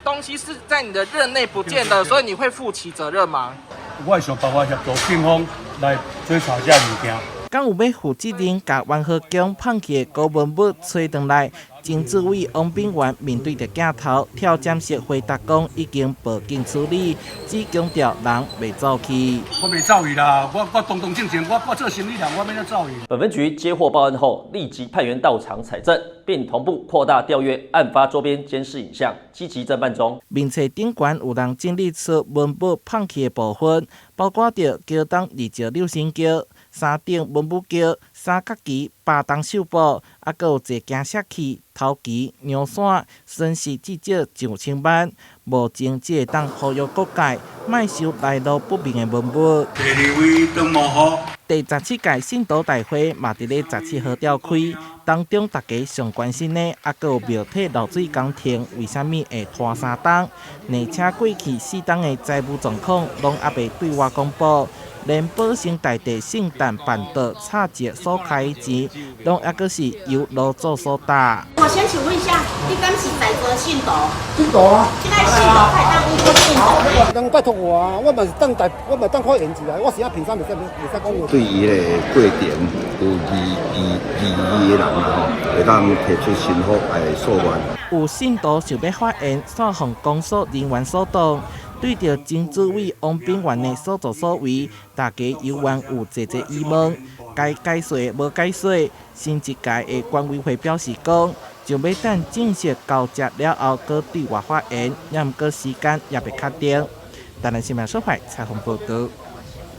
東西是在你的任內不見的，所以你會負起責任嗎？我會想辦法協助警方來追查這物件。敢有欲負責任共元和宮放去的古文物揣轉來？曾主委王炳源面對著鏡頭，跳針式回答講已經報警處理，只強調人袂走去。我袂走去啦，我當當正正，我做生意人，我欲按怎走去？本分局接獲報案後，立即派員到場採證，並同步擴大調閱案發周邊監視影像，積極偵辦中。面冊頂懸有人整理出文物放去的部分，包括著橋東二石六星橋、三等文武橋、三角旗、巴東繡布，猶閣有濟驚石器、頭旗、陽傘，損失至少上千萬。目前只會當呼籲各界莫收來路不明的文物。第二位鄧某豪。第17屆信徒大會嘛佇咧十七號召開，當中大家上關心的，猶閣有廟體漏水工程為啥物會拖3冬？而且過去4冬的財務狀況攏猶未對外公布，連保生大帝聖誕辦桌插石所開的錢，攏猶閣是由羅祖所擔。我先請問一下，你敢是在座信徒？信徒啊！這個信徒會當污衊信徒？人拜託我啊，我嘛是當台，我嘛當發言一下，我是啊平常袂使講話。對伊个過程有異議的人吼，會當提出申覆來訴願。有信徒想欲發言，煞予公所人員阻擋。對著曾主委王炳源的所作所為，大家猶原有濟濟疑問。該解釋無解釋，新一屆的管委會表示講，就欲等正式交接了後，閣對外發言，猶毋過時間猶未確定。台南新聞所採訪報導。